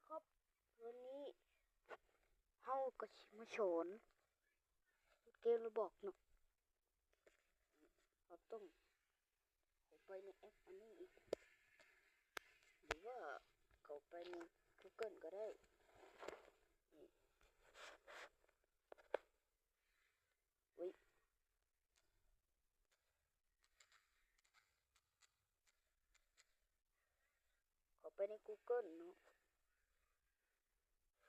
ກັບ ວັນນີ້ເຮົາກໍຊິມາສອນເກມໂຣບັອກເນາະ. ເຮົາຕ້ອງເຂົ້າໄປໃນແອັບອັນນີ້ອີກ ຫຼືວ່າເຂົ້າໄປໃນກູເກີນກໍໄດ້. ນີ້ ອຸ້ຍ ເຂົ້າໄປໃນກູເກີນເນາະ.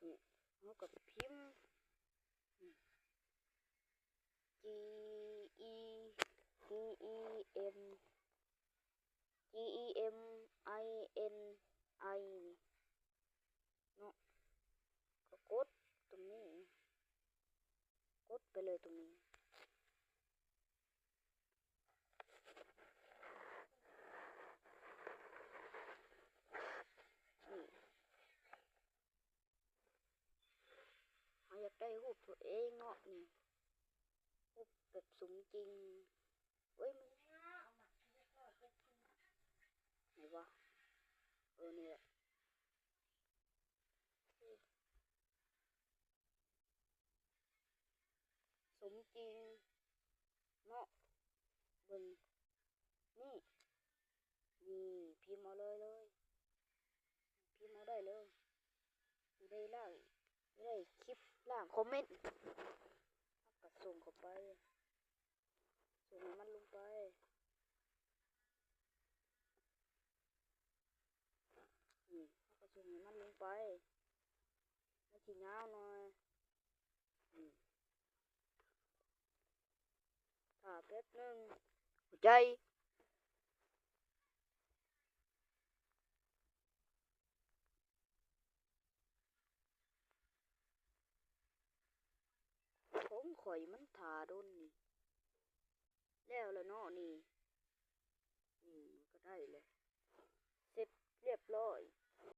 ນີ້ ເຮົາກໍພິມ ຈີ ອີ ຈີ ອີ ເອັມ ຈີ ອີ ເອັມ ໄອ ເອັນ ໄອ ນີ້ເນາະ. ກໍກົດຕົງນີ້ ກົດໄປເລີຍຕົງນີ້. ນີ້ ເຮົາຢາກໄດ້ຮູບຕົວເອງເນາະ ນີ້ ຮູບແບບສົມຈິງ. ເອີຍ ມັນ ໄຫນວະ? ເອີ ນີ້ແຫຼະ ສົມຈິງເນາະ. ເບິ່ງ ນີ້ ນີ້ ພິມເອົາເລີຍ ເລີຍ ພິມເອົາໄດ້ເລີຍ. ຊິໄດ້ລ້າງ ຊິໄດ້ຄລິບລ້າງຄອມເມັນ ເຮົາກໍສົ່ງເຂົ້າໄປ ສົ່ງໃຫ້ມັນລົງໄປ. ນີ້ ເຮົາກໍສົ່ງໃຫ້ມັນລົງໄປ. ມັນຊິຍາວໜ້ອຍ. ນີ້ ຖ້າແປັບໜຶ່ງ. ຫົວໃຈ. ຂອງຂ້ອຍມັນຖ້າດົນນີ້. ແລ້ວລະເນາະນີ້. ນີ້ ມັນກໍໄດ້ແລ້ວ ເສັດລຽບລ້ອຍ.